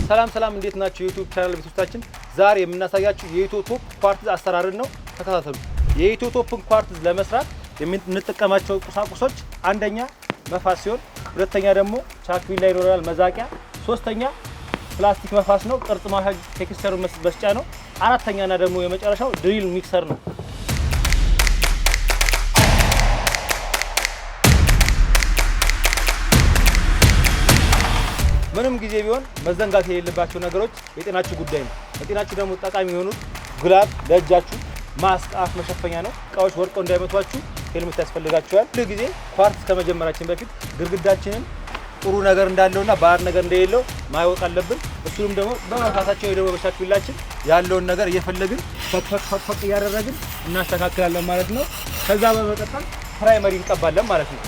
ሰላም ሰላም፣ እንዴት ናችሁ? የ YouTube channel ቤተሰቦቻችን፣ ዛሬ የምናሳያችሁ የኢትዮ ቶፕ ኳርትዝ አሰራርን ነው። ተከታተሉ። የኢትዮ ቶፕን ኳርትዝ ለመስራት የምንጠቀማቸው ቁሳቁሶች አንደኛ መፋስ ሲሆን፣ ሁለተኛ ደግሞ ቻክ ቢላ ይኖረናል፣ መዛቂያ፣ ሶስተኛ ፕላስቲክ መፋስ ነው፣ ቅርጽ ማስያዣ texture ኡ መስጫ ነው። አራተኛና ደግሞ የመጨረሻው drill mixer ነው። ምንም ጊዜ ቢሆን መዘንጋት የሌለባቸው ነገሮች የጤናችሁ ጉዳይ ነው። ለጤናችሁ ደግሞ ጠቃሚ የሆኑት glove ለእጃችሁ፣ ማስክ አፍ መሸፈኛ ነው። እቃዎች ወድቀው እንዳይመቷችሁ ሄልሜት ያስፈልጋችኋል። ሁሉ ጊዜ ኳርትዝ ከመጀመራችን በፊት ግድግዳችንን ጥሩ ነገር እንዳለውና ባዕድ ነገር እንደሌለው ማወቅ አለብን። እሱንም ደግሞ በመፋሳችን ወይ ደግሞ በቻክ ቢላችን ያለውን ነገር እየፈለግን ፈቅፈቅ ፈቅፈቅ እያደረግን እናስተካክላለን ማለት ነው። ከዛ በመቀጠል primer እንቀባለን ማለት ነው።